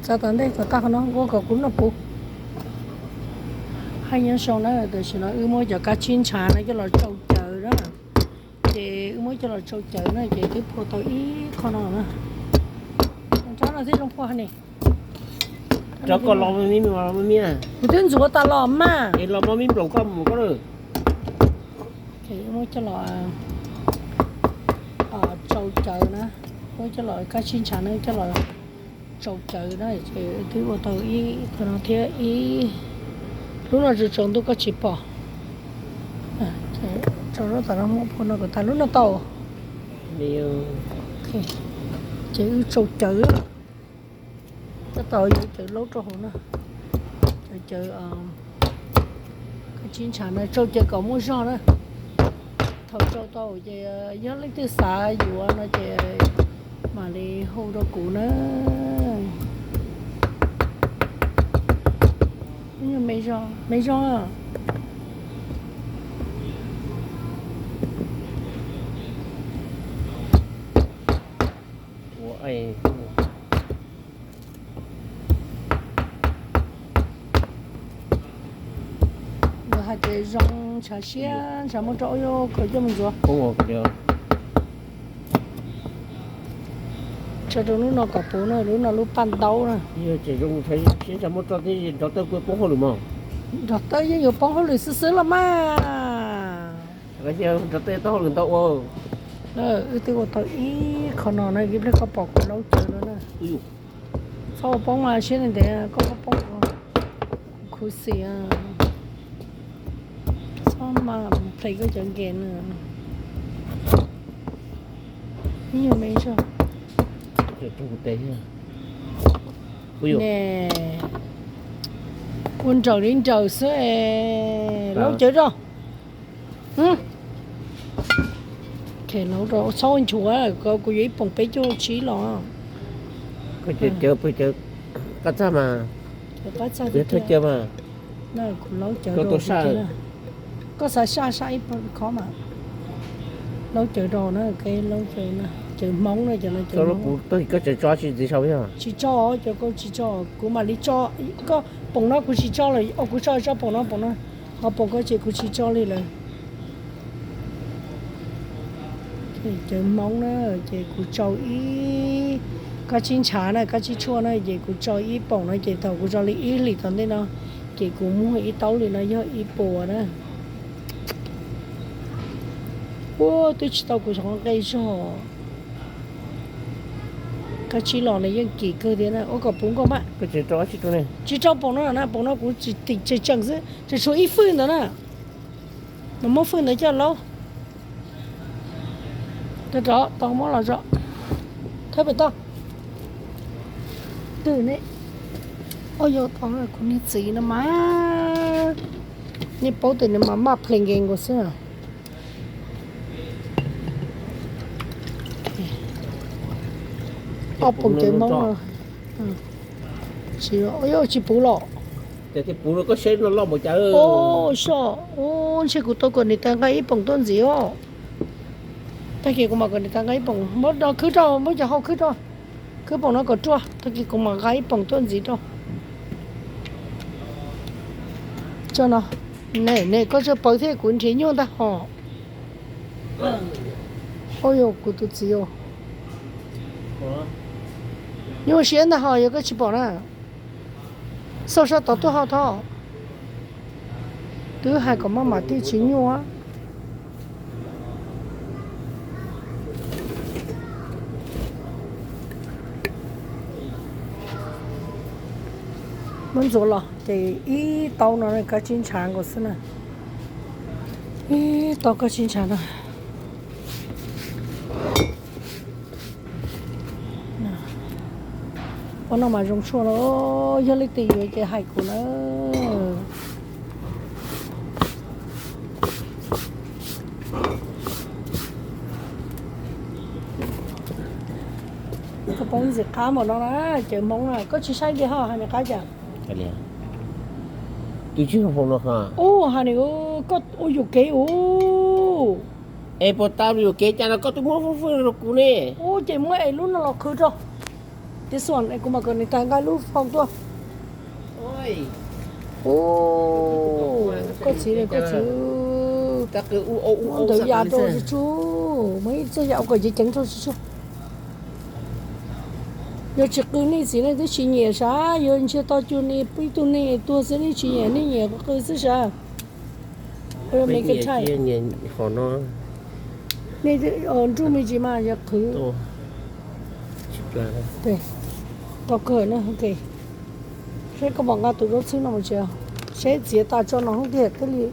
Txav tom ntej kom tag qhov no, ua kom kuv noj puv. Hais nyob zoo na, tam sim no wb muab cov kab tsib ntshav no coj los tsau cawv na. Ces wb muab coj los tsau cawv na, ces twb phua tau ib qho no na. Rab no thiab zoo phua ne. Rov koj los mib, los mib. Kuv twb ntxuav tas los mas. Es los mib nploos koj mus koj lawm. Ces wb muab coj los tsau cawv na, muab coj los kab tsib ntshav na coj los tsau cawv na, ces twb ua tau ib qho no thiab ib. Lub no tsaus tsaus ntuj koj tsis pom. Tsau lub tom no muab phua no kom tag lub no tau. Ces wb tsau cawv, tab tom yuav cawv laub rau hauv na. Cawv, cawv, kab tsib ntshav na, tsau cawv kom muaj zog na. Thaum tsau tau ces yog leej twg xav yuav no ces mam li hu rau kuv na. Me zog, me zog. Nkawd hais tias zoo ntshav siab ntshav muaj roj, yuav khaws coj mus ntxuav. Tsau rau lub no kom puv na, lub no lub paj ntaub na. Siab ntshav muaj roj thiab nrov tawb kuj poob hauj lwm mog. Nrov tawb yeej yuav poob hauj lwm xwb xwb los mas. Nrov tawb tau hauj lwm ntau ua. Wb twb ua tau ib qho no na, ib pliag koj pom kuv laub cawv no na. Txhob ua poob mas siab ntev ntev koj poob, khuv xim. Txhob mas ples koj cov nkees na. Ib nyuag me zog. Ne, ua nraws li nraws xwb es laub cawv rau. Laub rau, txhob nchuav, kuv yuav ib poom peb caug tsib los. Koj cawv, cawv qab txaj mas. Cawv qab txaj tiag tiag mas. Kuv laub cawv rau. Koj xav saj saj ib khob mas. Laub cawv rau na, laub cawv na, cawv Hmoob na, cawv no cawv Hmoob. Koj tsis tso tsis ntxiv saum yog? Tsis tso, cov koj tsis tso, kuv mam li tso. Koj poom no kuv tsis tso lawm, kuv tso tso poom no, poom no. Ho poom koj ces kuv tsis tso li lawm. Cawv Hmoob na, ces kuv tsau ib, kab tsib ntshav na, kab tsib tshuaj na, ces kuv tsau ib poom no ces thaum kuv tso li ib hlis tom ntej no, ces kuv muag ib taub li no yog ib puas na. Ua twb tsis tau kuv xyov nqe zog. Kab tsib los nws yeej kim kawg thiab na, ua kom puv nkaus mas. Tsis rau poom no na, poom no kuv tseem tseem xwb, tseem tshuav ib fwj ntawd na. Nws muab fwj ntawd coj laub. Rov tau muab los zom. Thawb pem toj. Twb ne, ua yog tau kuv niag txiv no mas, nej paub tias nws mas maj plhees nkees nkaus xwb. Ob poom cawv Hmoob no. Tsis puv los. Puv los koj saib loj loj npaum cas. Soj, ntshe kuv tau kom niam tais nqa ib poom tuaj ntxiv os. Tag kis kuv mam kom niam tais nqa ib poom, muab khwb rau, muab cov hau khwb rau. Khwb poom no kom ruaj, tag kis kuv mam nqa ib poom tuaj ntxiv rau. Tso no, ne, koj tso pawv thiab kuv nrhiav nyuaj ntag hos. Ua yog kuv tus txiv os. Nyuaj siab ntag hos, yog koj tsis pom na. Xauj sab tod tuaj hau tho. Twb hais kom maj mam tij tsis nyuaj. Muab ntxuav los ces ib taub no kab tsib ntshav nkaus xwb na. Ib taub kab tsib ntshav no. Ua no mas zoo tshuaj los, yog leej twg yuav ces hais kuv na. Koj poob ntxim qab npaum no na, cawv Hmoob na, koj tsis saib li ho hais nws qab cas. Tus tsis hau no ha. Ub, hais nws, koj ua yuam kev ub. Es puas tas yuam kev cas no koj twb muab fwj fwj rau kuv ne. Ub, ces muab es lub no los qhwv rau. This one, kuv mam kom nws tag nqaij lub phone tuaj. Ub, koj txiv, koj txiv. Ntawd yam rau tsis tsuag, muaj ib txoj yam ua kom ceev ceev rau tsis tsuag. Yog tsis qw nej txiv nej twb tsis nyiam sav, yog ntshe tau cuag nej ib tug neeg tuag xwb nej tsis nyiam, nej nyiam qw xwb sav. Nruj me ntsis mas yog qhwv. Tau kawg na, ok. Seb koj pom nqa tus zaub txhwb no mus tsev, seb txiav tas tso no hoob tiag thiaj li.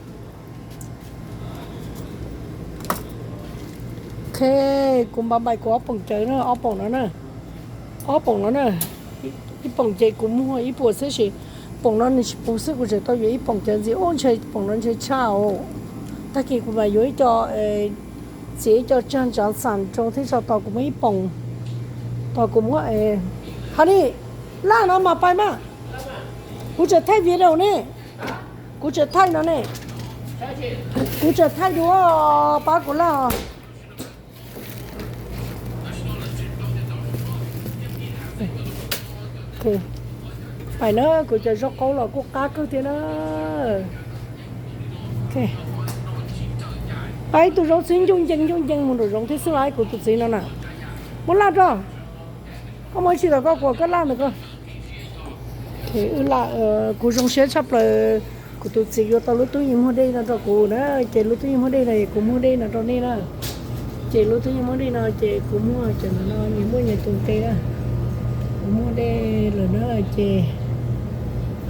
Ok, kuv npam npaim kuv ob poom cawv na, ob poom no na, ob poom no na. Ib poom ces kuv muag ib puas xwb sis, poom no nws tsis puv xwb kuv tseem tau yuav ib poom cawv ntxiv. Ub, ntshe poom no ntshe tshaj os. Tag kis kuv mam yuav ib co, txiav ib co tsag ntsav xam rau thiab tso tos kuv muab ib poom, tos kuv muab. Honey, laj no mas pais mas. Kuv tseem thaij video ne, kuv tseem thaij no ne, kuv tseem thaij dua, pab kuv laj os. Pais na, kuv cov zaub qaub los kuj qab kawg thiab na. Pab ib tug zaub txhwb ncoo ncees ncoo ncees mus nraum zoov thiab xwb los kuv tus txiv no na. Muab laj rau, koj muaj ib tsis tau koj kuas koj laj ntawm koj. Wb laj, kuv zoo siab tshaj plaws, kuv tus txiv yuav tau lub tub yees muag dej no rau kuv na, ces lub tub yees muag dej no kuv muag dej no rau nej na. Ces lub tub yees muag dej no ces kuv muag cov no nyias muaj nyias tus dej na. Kuv muag dej lawm na ces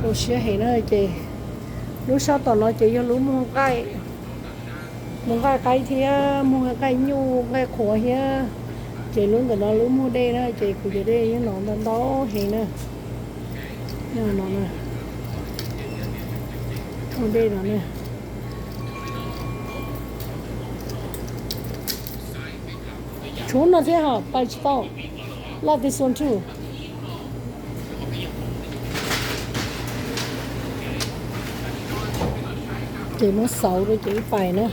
zoo siab heev na ces lub sab tom no ces yog lub muag nqaij, muag nqaij qaib thiab muag nqaij nyuj nqaij qhuav thiab. Ces lub ntawm no lub muag dej na ces kuv cov dej yeej no ntau ntau heev na. No na, muag dej no na. Tshuav no thiab ho pais tsis tau. Laj this one too. Ces muab xauv rau ces wb pais na.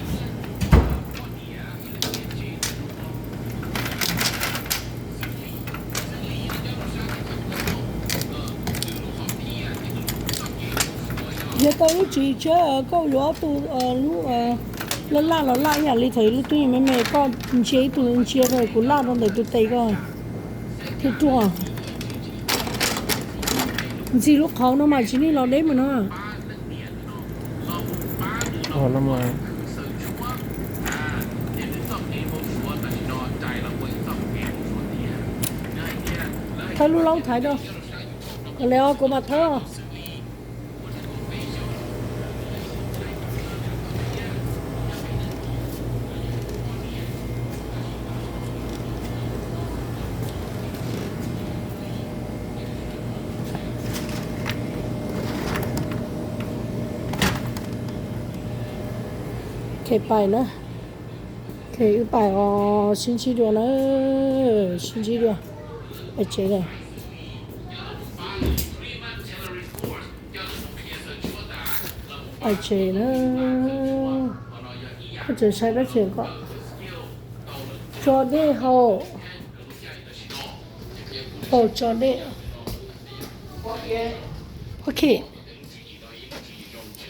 Yog tau lub tswv yim tshiab koj yuav ob tug lub laj laj los laj ib yam li thaum lub tub yees me me, koj ntsia ib tug ntsia rau kuv laj rau ntawm tus tes koj thiaj ruaj. Ntxig lub qhauv no mas tsis nej los deb mus no. Thawb lub laub thaiv rau. Kom le os kuv mam thawb. Khe pais na. Khe wb pais os, sib ntsib dua na. Sib ntsib dua. Pais tsev lawm. Pais tsev na. Koj tseem saib dab tsi ko? Tso dej haus. Haus tso dej. Ok.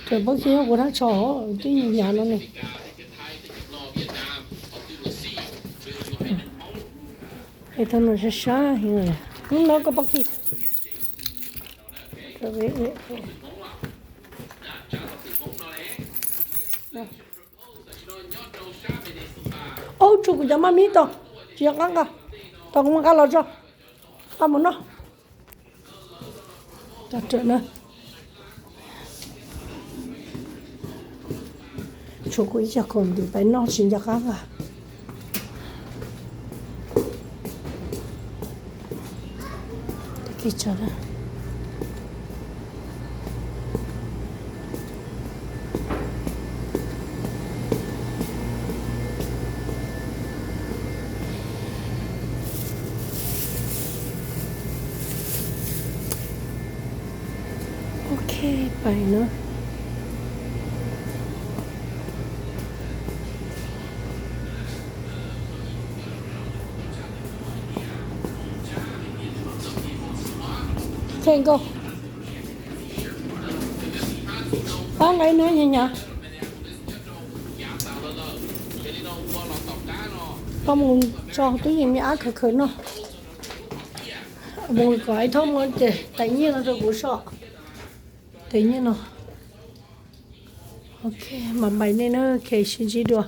Cov pob kij nyob kuv thaj tsho twb nyiam no ne. Es tau no sab sab heev. Hnub no koj pob kij. Ub, tshuav kuv cov maj mib tau, tsis nco qab nqa, tau kuv mam nqa los tso, nqa mus noj. Tshuav kuv ib co khoom ntim pais noj tsis nco qab nqa. Ok, pais na. Nkauj, pab nqa ib hnab nyag nyag. Koj mus tso twb yeej me ab khawv khawv no. Mus kom ib thob muab tes nyiaj no rau kuv soj. Tes nyiaj no. Ok, mam npais nej na, ok, sib ntsib dua.